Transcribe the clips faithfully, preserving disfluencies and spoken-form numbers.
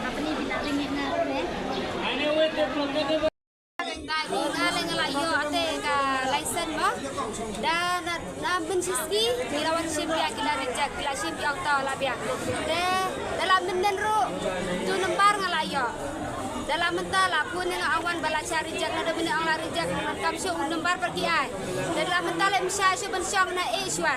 अपनी बिना भी नहीं ना रहे। Nga, nga la, nga la ïoh te ka license mo. Da na, na mynshisngi ngi la wan shim biang, ki la reject, ki la shim biang, to la biang. Te da la mynnin ruh tu number nga la ïoh. Da la mynta la phone ïa nga, ong wan ba la shah reject, naduh mynne ong la reject, ngam shu u number pat ki ai. Da la mynta leit mynshwa shu ban shong na e shwa.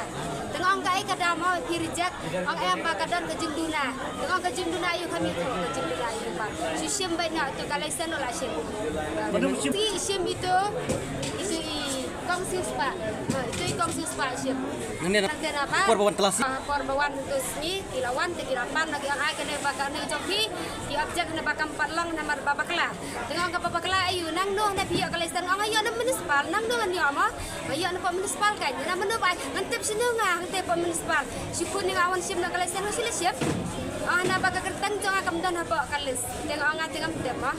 Te nga ong kaei ka daw mo phi reject. Ong em ba ka don ka jingduna. Te nga ong ka jingduna aïu, kham ïathuh ka jingduna aïu ba. Shu shim beit noh, tu ka license ruh la shim. Ti shim itu, itu i kong siu spah. Ha, itu i kong siu spah shim. Nangne na. Nangne na ba? Por ba wan tlas. Ah, por ba wan tu sngi, ki la wan te ki la pan, la ki ong ai kane ba kane jong phi, ki object ne ba kam pat long namar ba bakla. Te nga ong kaba bakla aïu, nangno ne phi ïoh ka license, ong ïoh na municipal, nangno ngan ïoh mo. Ba ïoh na pok municipal kan, na mano ba ngan tip shano nga hangte pok municipal. Shu phone ïa nga wan shim na ka license, nga shu leit shim. Ah, na ba ka kyrteng jong nga kam don hapoh ka list. Te nga ong nga te ngam tip mo.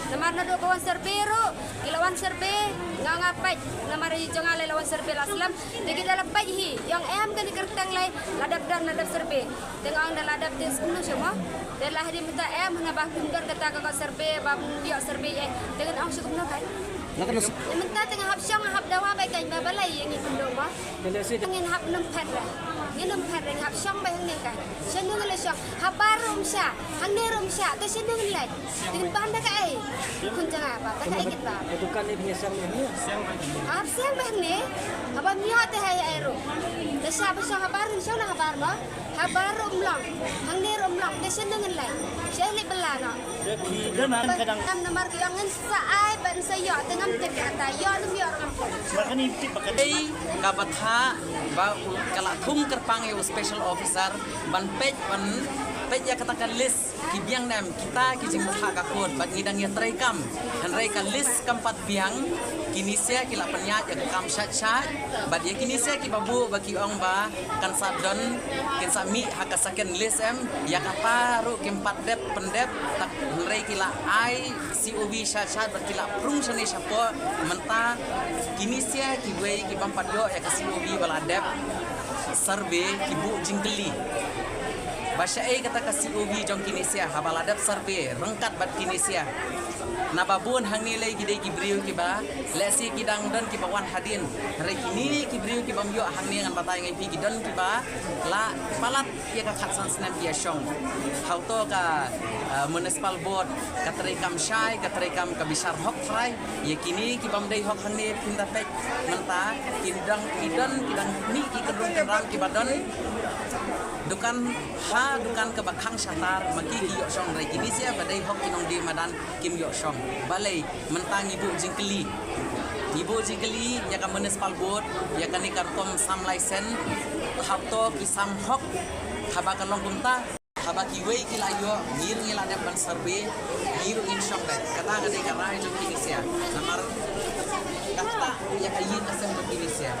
Namar naduh ba wan survey ruh, ki la wan survey, nga ong nga peit, namar i jong nga lei la wan survey la slem. Te ki da la peit hi, ong em kane kyrteng lei la dep don, la dep survey. Te nga ong da la dep te skumno shu mo. Te la hadien mynta em hana ba kum don kata ka kot survey, ba kum ïoh survey eh. Te nga ong shu kumno kai. La kan mynta te nga hap shong, nga hap dawa bai kai ba balei ïa ngi kumno mo. Ngin hap nym phet re. Ngin nym phet re, ngi hap shong bai hangne kai. Shano ngi leit shong. Habar ruh ym shah, hangne ruh ym shah. Te shano ngi leit. Te ngin pan da kaei. Khun jong nga ba da kaei ngin ba. Ka dukan ni pynïaseng ni. Hap siang ba hangne. Haba ym ïoh te hai ai ruh. Da shah ba shong habar, ngin shong na habar mo. Habar ruh ym long, hangne ruh ym long, te shano ngin leit? Sha leit bylla noh. Te ki don ar kadang. Ngam namar ki ong ngin sa ai ban sa ïoh, te ngam tip kata ïoh ne ym ïoh ruh ngam tip. Ei, kaba thah ba u ka la thung kyrpang ïa u special officer ban peit, ban peit ïa kata ka list, ki biang ne em kita ki jingthah ka court, bad ngi dang ïa treikam. Hynrei ka list kam pat biang, kine sia ki la pynïaid ïa ka kam shait shait, bad ïa kine sia kiba buh ba ki ong ba kan sa don, kin sa mih ha ka second list em, ïa kata ruh kim pat dep pyndep, tak hynrei ki la ai C O V shait shait bad ki la prung shane shapoh, mynta kine sia kiwei ki bym pat ïoh ïa ka C O V ba la dep survey ki buh jingkylli. Ba shaei kata ka C O V jong kine sia, haba la dep survey ryngkat bad kine sia. Naba bun hangne lei ki dei ki briew kiba, lehse ki dang don kiba wan hadien. Hynrei kine ki briew kiba ym ïoh hangne ngan batai ngai phi ki don kiba la palat ïa ka khatsan snem ki ïa shong. Hato ka, ah, municipal board ka treikam shai, ka treikam ka bishar hok trai. Ïa kine ki bym dei hok hangne phin da peit mynta, ki dang, ki don, ki dang mih ki kynrung kynram kiba don dukan, ha dukan kaba khang shatar, ma ki ki ïoh shong, hynrei kine sia ba dei hok ki nongdie madan kim ïoh shong. Balei mynta ngi buh jingkylli, ngi buh jingkylli ïa ka municipal board, ïa kane ka rukom sam license, hato ki sam hok, haba ka long kumta. Haba kiwei ki la ïoh, ngi ruh ngi la dep ban survey, ngi ruh ngin shong beit. Kata ka dei ka rai jong kine sia. Namar kata ïa ka ïing ka sem jong kine sia.